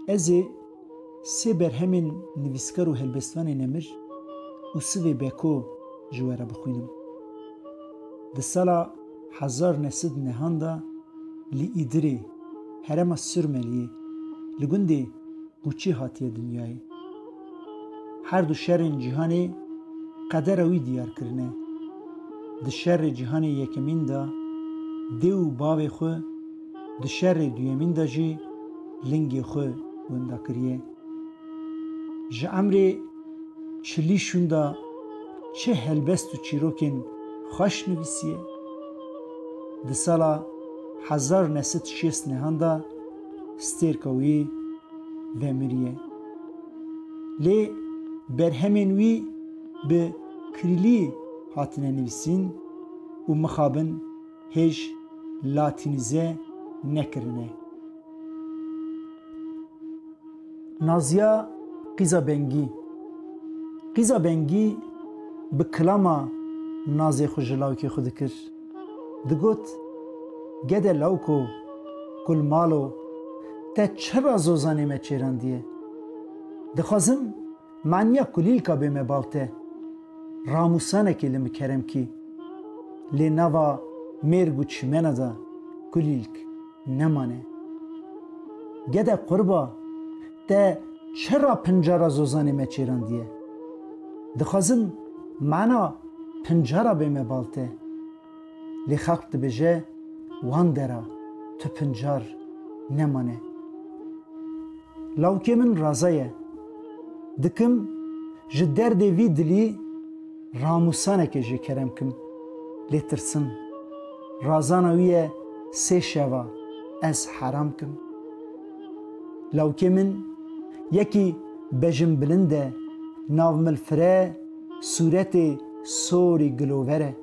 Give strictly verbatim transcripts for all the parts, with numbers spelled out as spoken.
Ez ê sê berhemên nivîskar û helbestvanê Nemir û Sivê Beko ji we re bixwînim. Di sala hezar neh sed nehan de li Îdirê, herêma Surmeliyê, li gundê Guçî hatiye dinyayê. Her du şerên cîhanê qedera wî diyar kirine. Di şerê cîhanê yekemîn de dê û bavê xwe, di şerê duyemîn de jî lingê xwe winda kiriye. Ji emrê çilî şûnda çi helbest û çîrokên xweş nivîsiye. Di sala hezar neh sed şêst nehan de stêrka wî vemiriye. Lê berhemên wî bi kirîlî hatine nivîsîn û mixabin hêj latînîze nekirine. Naziya Qîza Bengî. Qîza Bengî bi kilama nazê xwe ji lawkê xwe dikir. Digot, "Gede lawko, kulmalo, te çira zozanê me çêrandiye? Dixwazim maniya kulîlka bême bav te. Ramûsanekê li min kerem kî. Lê nava mêrg û çimena de kulîlk nemane. Gede qurba, te çira pincara zozanê me çêrandiye? Dixwazim mana pincara bême bal te." Lê xelq dibêje, "Wan dera tu pincar nemane." Lawkê min raza ye. Dikim ji derdê vî dilî ramûsanekê jê kerem kim. Lê tirsim. Razana wî ye sê şeva ez heram kim. Lawkê min yekî bejinbilind e, navmilfire, sûretê sorî gilover e.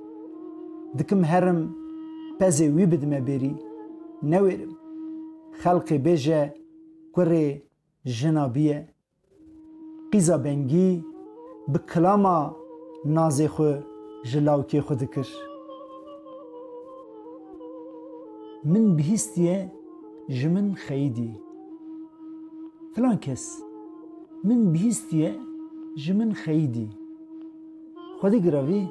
Dikim herim pezê wî bidime bêrî, newêrim. Xelqê bêje kurê jina bîye. Qîza Bengî bi kilama nazê xwe ji lawkê xwe dikir. Min bihîstiye ji min xeyidî. Filan kes, min bihîstiye ji min xeyidî. Xwedî giravî,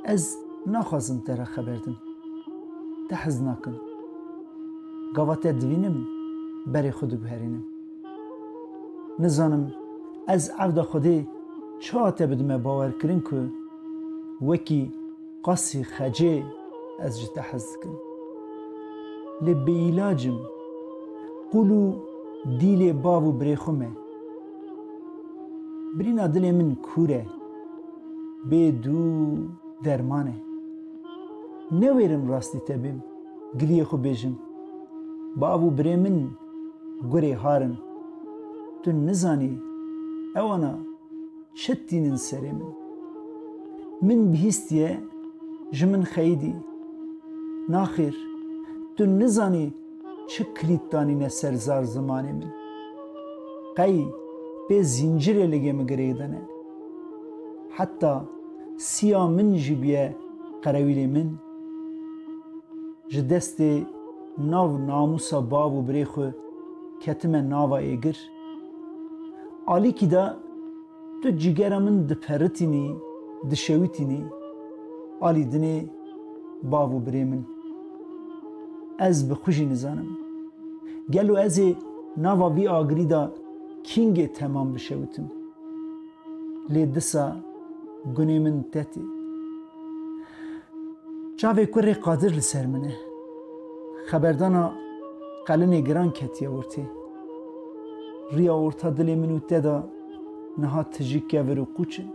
ez naxwazim te re xeber dim. Te hez nakim. Gava te divînim, berê xwe diguherînim. Nizanim ez evda Xwedê çawa te bidime bawerkirin ku wekî qasî xecê ez ji te hez dikim. Lê bêîlac im. Qûl û dîlê bav û birê xwe me. Birîna dilê min kûr e. Bê dû derman e. Newêrim rastî te bêm, giliyê xwe bêjim. Bav û birê min gurê har in. Tu nizanî ewana çi tînin serê min. Min bihîstiye ji min xeyidî. Naxêr, tu nizanî çi kilît danîne ser zar zimanê min. Qey pê zîncirê ligê min girêdane. Heta siya min jî biye qerewîlê min. Ji destê nav namûsa bav û birê xwe ketime nava êgir. Alîkî de tu cîgera min diperitînî, dişewitînî, alî dinê bav û birê min. Ez bi xwe jî nizanim. Gelo ez ê nava vî agirî de kîngê temam bişewitim? Lê disa gunê min te tê. Çavê kurê Qadir li ser min e. Xeberdana qelinê giran ketiye ortê. Riya orta dilê min û te de niha tijî kevir û qûç in.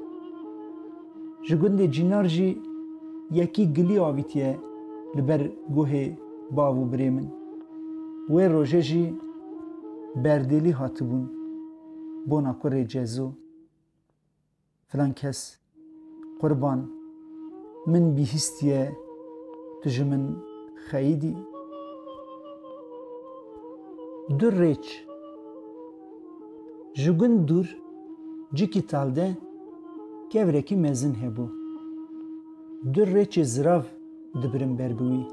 Ji gundê Cînar jî yekî gilî avîtiye li ber guhê bav û birê min. Wê rojê jî berdêlî hatibûn bona kurê Cezo. Filan kes, qurban, min bihîstiye tu ji min xeyidî. Du rêç. Ji gund dûr, cikî tal de kevrekî mezin hebû. Du rêçê zirav dibirin ber bi wî.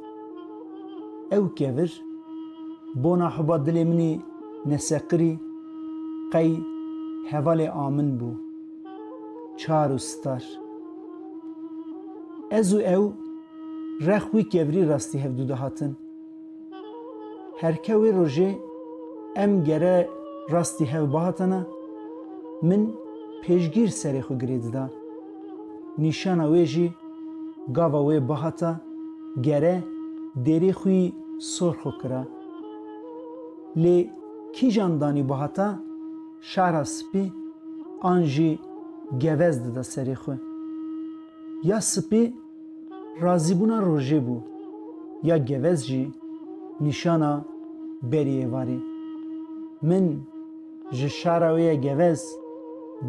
Ew kevir, bona huba dilê min ê neseqirî, Qey hevalê a min bû. Çar û star. Ez û ew rex wî kevirî rastî hevdû dihatin. Herke wê rojê em gere rastî hev bihatana, min pêşgîr serê xwe girê dida. Nîşana wê jî gava wê bihata gere dêrê xwî sor xwe kira. Lê kîjan danî bihata şara spî an jî gevez dida serê xwe. Ya spî razîbûna rojê bû, ya gevez jî nîşana berî êvarî. Min ji şara wê ya gevez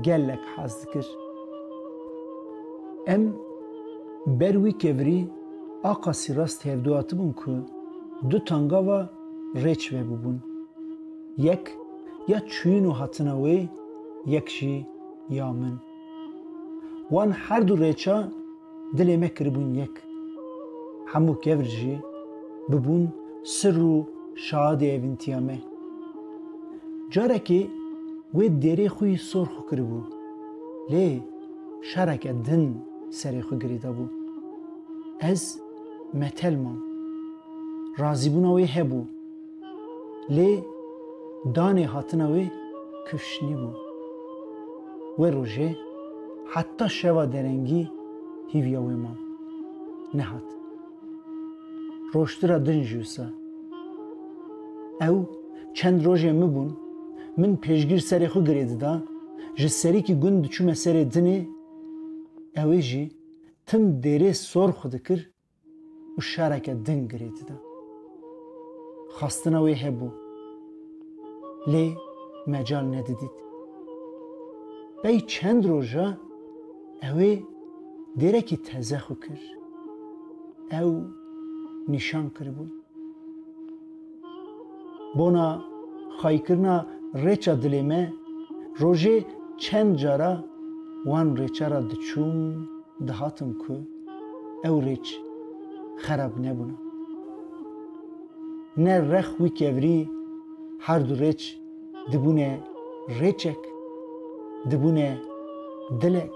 gelek hez dikir. Em ber wî kevirî a qasî rast hevdû hatibûn ku du tangava rêç vebûbûn. Yek ya çûyîn û hatina wê, yek jî ya min. Wan her du rêça dilê me kiribûn yek. Hemû kevir jî bibûn sir û şahadê evîntiya me. Carekê wê dêrê xwe yî sor xwe kiribû, lê şereke din serê xwe girêdabû. Ez metel mam. Razîbûna wê hebû. Lê danê hatina wê kifş nîbû. Wê rojê heta şeva derengî hîviya wê ma. Nehat. Rojtira din jî wisa. Ew çend rojên min bûn, min pêşgîr serê xwe girê dida, ji serîkî gund diçûme serê dinê, ew ê jî tim dêrê sor xwe dikir û şereke din girê dida. Xwestina wê hebû, lê mecal nedidît. Pey çend roja ew ê dêrekî teze xwe kir. Ew nîşan kiribû. Bona xaykirina rêça dilê me, rojê çend cara wan rêça ra diçûm, dihatim ku ew rêç xerab nebûna. Ne rex wî kevirî, her du rêç dibûne rêçek, dibûne dilek.